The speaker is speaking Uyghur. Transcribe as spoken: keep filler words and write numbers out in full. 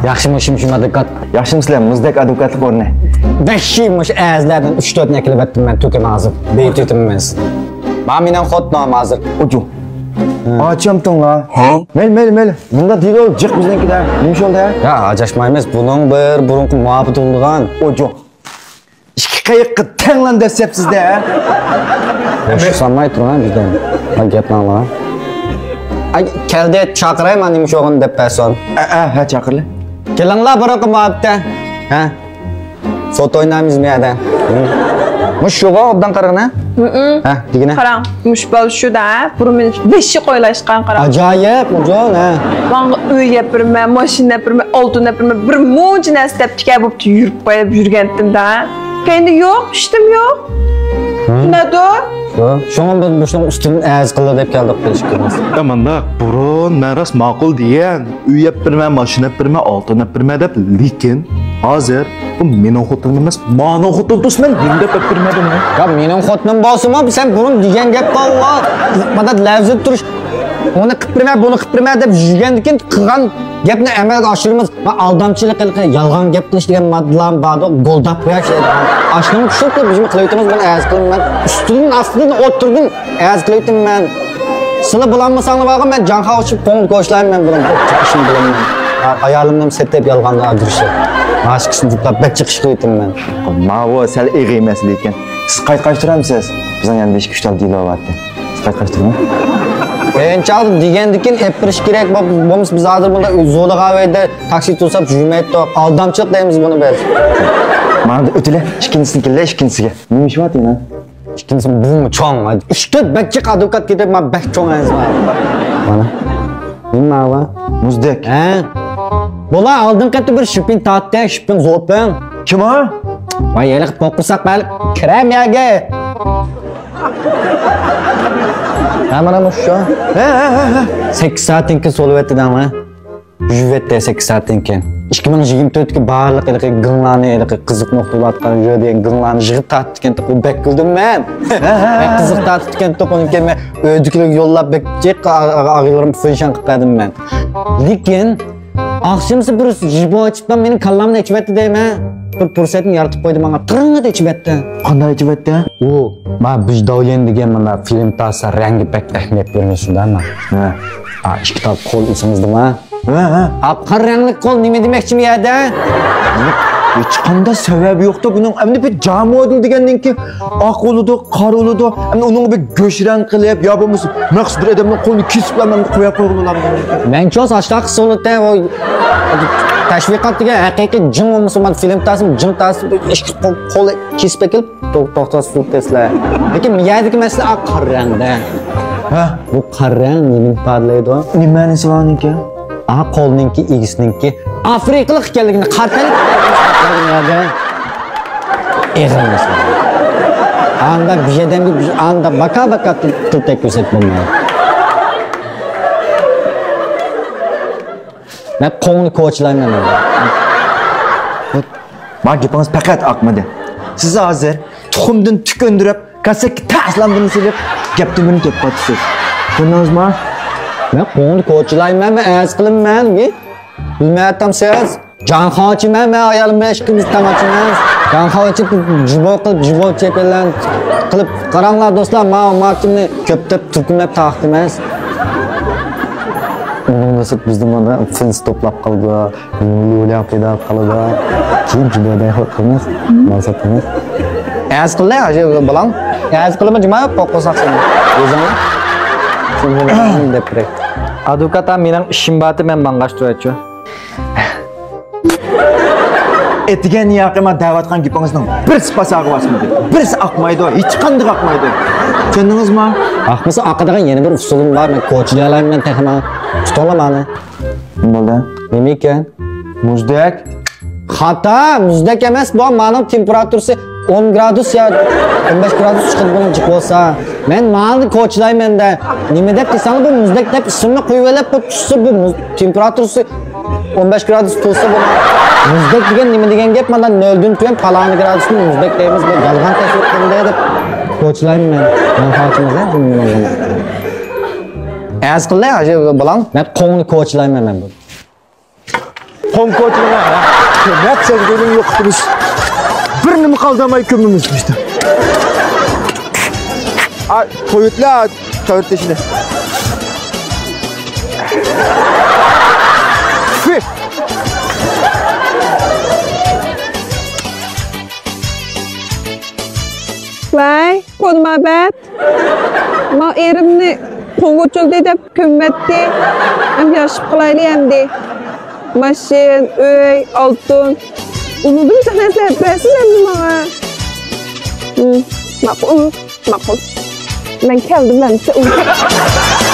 ياخشىمۇ شىم شىم ئادۋوكات؟ ياخشىمۇسىلەر مۇزدەك ئادۋوكاتلىق ئورنى؟ ۋەھشىي مۇشۇ ئەزىلەردىن ئۈچ تۆتنى ئەكېلىۋەتتىم مەن، تۈكۈن ھازىر. بېيىتىۋېتىمەن مەن سىزنى. ما مېنىڭ خوتۇنۇم ھازىر. ئوجۇ. ئاچامتىڭلا. ھە؟ مەيلى، مەيلى، مەيلى. بۇندا دېلو جىق بىزنىڭكىدە. نېمە ئىش بولدى ھە؟ يا، ئاجاشمايمىز. بۇنىڭ بىر بۇرۇنقى مۇھەببىتى بولغان. ئوجۇ. ئىككى قېيىققا تەڭلەن دەسسەپسىز-دە. بوش سانماي تۇرۇڭ بىزدىن. ھە، گەپنى ئاڭلاڭ. ئاي، كەلدى، چاقىراي، مانا نېمە شۇغۇن دەپ بەرسۇن. ئە، ئە، ھە، چاقىرلى. كېلىڭلار، بۇرۇنقى مۇھەببەتتە. ھە؟ سوت ئوينايمىز بۇ يەردە. مۇشۇ شۇغۇ ئوبدان قارىغىنا. ھە، دېگىنە. قاراڭ، مۇشۇ بالا شۇ-دە، بۇرۇن مېنى ۋەھشىي قويلاشقان، قاراڭ. ئاجايىپ، ئۇجۇن، ھە. ماڭا ئۆي ئەپ بېرىمەن، ماشىنا ئەپ بېرىمەن، ئالتۇن ئەپ بېرىمەن، بىر مۇنچە نەرسە دەپتىكەن، بوپتۇ، يۈرۈپ قويۇپ يۈرگەنتىم-دە. كەينى يوق، ئۈستۈم يوق. نەدۇ؟ شۇڭا بىز مۇشۇنىڭ ئۈستىدىن ئەرز قىلدى دەپ كەلدۇق، بىلىشكىمىز. يا مانداق، بۇرۇن مەن راست ماقۇل دېگەن. ئۆي ئەپ بېرىمەن، ماشىنا ئەپ بېرىمەن، ئالتۇن ئەپ بېرىمەن دەپ، لېكىن ھازىر بۇ مېنىڭ خوتۇنۇم ئەمەس، مانىڭ خوتۇنى تۇرسا مەن نېمە دەپ ئەپ بېرىمەن دەيمەن. يا مېنىڭ خوتۇنۇم بولسىمۇ، سەن بۇرۇن دېگەن گەپ بارغۇ. مانا لەۋزىدە تۇرۇش. ئۇنى قىپ بېرىمەن، بۇنى قىپ بېرىمەن دەپ يۈرگەندىن كېيىن قىلغان گەپنى ئەمەلگە ئاشۇرىمىز. ۋە ئالدامچىلىق قىلىقى، يالغان گەپ قىلىش دېگەن ماددىلار بارغۇ، گولداپ قويۇش دەيدىغان. ئاشۇنىڭغا چۈشىنىپ تۇرۇپ بىزمۇ قىلىۋېتىمىز بۇنى، ئەرز قىلىمەن. ئۈستىدىن، ئاستىدىن، ئوتتۇرىدىن ئەرز قىلىۋېتىمەن. سىلى بولالمىساڭلار بارغۇ، مەن جاڭخاۋ ئىچىپ كۆڭۈل كوچىلايمەن بۇنىڭ. ئىشىم بىلەن. ئايالىمنى سېتىپ يالغاندا ئاجرىشىپ. ماشىنىسىنى جۇپلاپ بەك چىقىش قىلىۋېتىمەن. ماۋۇ سەل ئېغىر مەسىلە ئىكەن. سىز قايتقاچتۇرامسىز؟ بىزنىڭ يەنە بەش ئۈچ تال دېلو بارتى. سىز قايتقاچتۇرماڭ. بىرىنچى ئالدى دېگەندىكىن ئېلىپ بېرىش كېرەك. بولمىسا بىز ھازىر بۇندا زورىغا ئەۋەيدە تاكسى تۇرساق يۈرمەيتتۇق. ئالدامچىلىق دەيمىز بۇنى بىز. مانا ئۆتىلە، ئىككىنچىسىنى كېلە، ئىككىنچىسىگە. نېمە ئىش بار يەنە؟ ئىككىنچىسى بۇمۇ چوڭ. ئۈچ تۆت بەك جىق ئادۋوكات كېتىپ، مانا بەك چوڭ ئەنسىز. مانا. نېمە بۇ؟ مۇزدەك. ھە؟ بۇلار ئالدىنقى قېتى بىر شىپىن تارتتى، شىپىن زوپىن. كىم ئۇ؟ ۋاي، ھېلىقى پوقۇرساق بەل كىرەم يەرگە. ھە، مانا مۇشۇ. ھە، ھە، ھە، ھە. سەككىز سائەتتىن كېيىن سولىۋەتتى دەڭلار. يۈرۈۋەتتى سەككىز سائەتتىن كېيىن. ئىككى مىڭ يىگىرمە تۆتتىكى بارلىق ھېلىقى گىڭلارنى، ھېلىقى قىزىق نۇقتا بولۇۋاتقان يۈرىدىغان گىڭلارنى يىغىپ تارتىپتىكەنتۇق، ئۇ بەك كۈلدۈم مەن. بەك قىزىق تارتىپتىكەنتۇق، ئۇنى كېيىن مەن ئۆيدىكىلەرگە يوللاپ بەك جىق ئا-، ئا-، ئاغىنىلىرىمغا فېنشان قىلىپ بەردىم مەن. لېكىن ئاخشىمىسى بىر جىبو ئېچىپلا مېنىڭ كاللامنى ئېچىۋەتتى دەيمەن. بىر پۇرسەتنى يارىتىپ قويدى ماڭا. تىڭىدە ئېچىۋەتتى. قانداق ئېچىۋەتتى؟ ئۇ، ما بىژداۋلىن دېگەن مانا فىلىم تارتسا رەڭگە بەك ئەھمىيەت بېرىلسۇن دە ما. ھە. ئا، ئىككى تال قول ئېسىڭىزدىمۇ؟ ھە، ھە. ئا، قارا رەڭلىك قول نېمە دېمەكچى بۇ يەردە؟ ھېچقانداق سەۋەبى يوقتا بۇنىڭ. ئەمدى بىر جا مودېل دېگەندىن كېيىن ئاق بولىدۇ، قارا بولىدۇ. ئەمدى ئۇنىڭغا بىر گۆش رەڭ قىلىپ يا بولمىسا مەخسۇس بىر ئادەمنىڭ قولىنى كېسىپ مەن قويۇپ قويغىلى بولامدۇ؟ مەنچۇ ئاشۇنداق قىلسا بولىدۇ. ئۇ تەشۋىقات دېگەن ھەقىقىي جىڭ بولمىسا، مانا فىلىم تارتسا، جىڭ تارتسا، ئىككى قول، قولى كېسىپ ئەكېلىپ، تو-، توختاتسۇن تېزلا. لېكىن بۇ يەردىكى مەسىلە ئا، قارا رەڭدە. ھە؟ بۇ قارا رەڭ نېمىنى ئىپادىلەيدۇ؟ نېمە مەنىسى بار ئۇنىڭكى؟ ئا، قولنىڭكى، ئىگىسىنىڭكى ئافرىقىلىق ئىكەنلىكىنى قارا تەنلىك ئېغىر مەسىلە. ئاندا بىر ئادەمگە بىر ئاندا باكا-باكا تىل، تىل تەگكۈزسەك بولمايدۇ. مەن قوڭنى كوچىلايمەن مەن. ما گېپىڭىز پەقەت ئاقمىدى. سىز ھازىر تۇخۇمدىن تۈك ئۈندۈرۈپ، كاسەككە تەسلامدىن سېلىپ، گەپتىن بىرنى تۆپ قاتىسىز. كۆردىڭىزمۇ؟ مەن قوڭنى كوچىلايمەن، مەن ئەرز قىلىمەن. بىلمەيۋاتامسىز؟ جاڭخاۋچىمەن، مەن ئايالىم بىلەن ئىككىمىز تاماچىمەن. جاڭخاۋچى جىبو قىلىپ، جىبو چېپىلەن قىلىپ، قاراڭلار دوستلار، ماۋۇ ماكىمنى كۆپتەپ تۈركۈملەپ تاقىتىمەن. ئۇنىڭدىن سىرت بىزدە مانا فىنس توپلاپ قالىدۇ، لۇليا پەيدا قالىدۇ. كېيىن جۇدادا قىلىمىز، مەقسەت قىلىمىز. ئەرز قىلدى، ھاجى بالاڭ. ئەرز قىلىمەن، جۇما قوقۇساق سېنى. ئۆزۈڭ. سېنى دەپ بېرەي. ئادۋوكات، مېنىڭ ئىشىم بارتى، مەن ماڭغاچ تۇرايچۇ. ئەتىگەن ياقى ما دەۋاتقان گېپىڭىزنىڭ بىرسى پاساغا باسمىدى، بىرسى ئاقمايدۇ، ھېچقانداق ئاقمايدۇ. چۈشەندىڭىزمۇ؟ ئاقمىسا ئاقىدىغان يەنە بىر ئۇسۇلۇم بار، مەن كوچىلايالايمەن تېخىمۇ. تۇتۇڭلار مانا. نېمە بولدى؟ نېمە ئىكەن؟ مۇزدەك. خاتا، مۇزدەك ئەمەس بۇ، مانىڭ تېمپېراتۇرىسى ئون گرادۇس يا ئون بەش گرادۇس چىقىدۇ بۇنىڭ جىق بولسا. مەن مانى كوچىلايمەن دە. نېمە دەپ دېسەڭلار بۇ مۇزدەك دەپ ئىسىمنى قويۇۋېلىپ بۇ تۇتسا بۇ مۇز-، تېمپېراتۇرىسى ئون بەش گرادۇس تۇرسا بۇ مۇزدەك دېگەن نېمە دېگەن گەپ؟ مانا نۆلدىن تۆۋەن پالانى گرادۇسنى مۇزدەك دەيمىز، بۇ يالغان تەشۋىق قىلدى دەپ كوچىلايمەن مەن. مەن خالىچىمىز ھە، شۇنى نېمە دېگەن. ئەرز قىلدى، ھاجى بالاڭ. مەن قوڭنى كوچىلايمەن مەن بۇ. قوڭقۇرچىلىرىڭ، ھە؟ نەپ سەزگۈرنى يوقىتىمىز. بىر نېمە قالدۇرماي كۆمىمىز بىزدە. ئا، قويۇتلا، قەۋەت تېشىنى. فى. ۋاي، قونما بەت. ما ئېرىمنى قوڭغۇچۇلدى دەپ كۆممەتتى. ھەم ياشىپ قالايلى ئەمدى. ماشىنا، ئۆي، ئالتۇن. ئۇنىڭدىن تەنە زەربەسىز ئەمدى ماڭا. ھىم، ماقۇل، ماقۇل. مەن كەلدىم ئەمدى.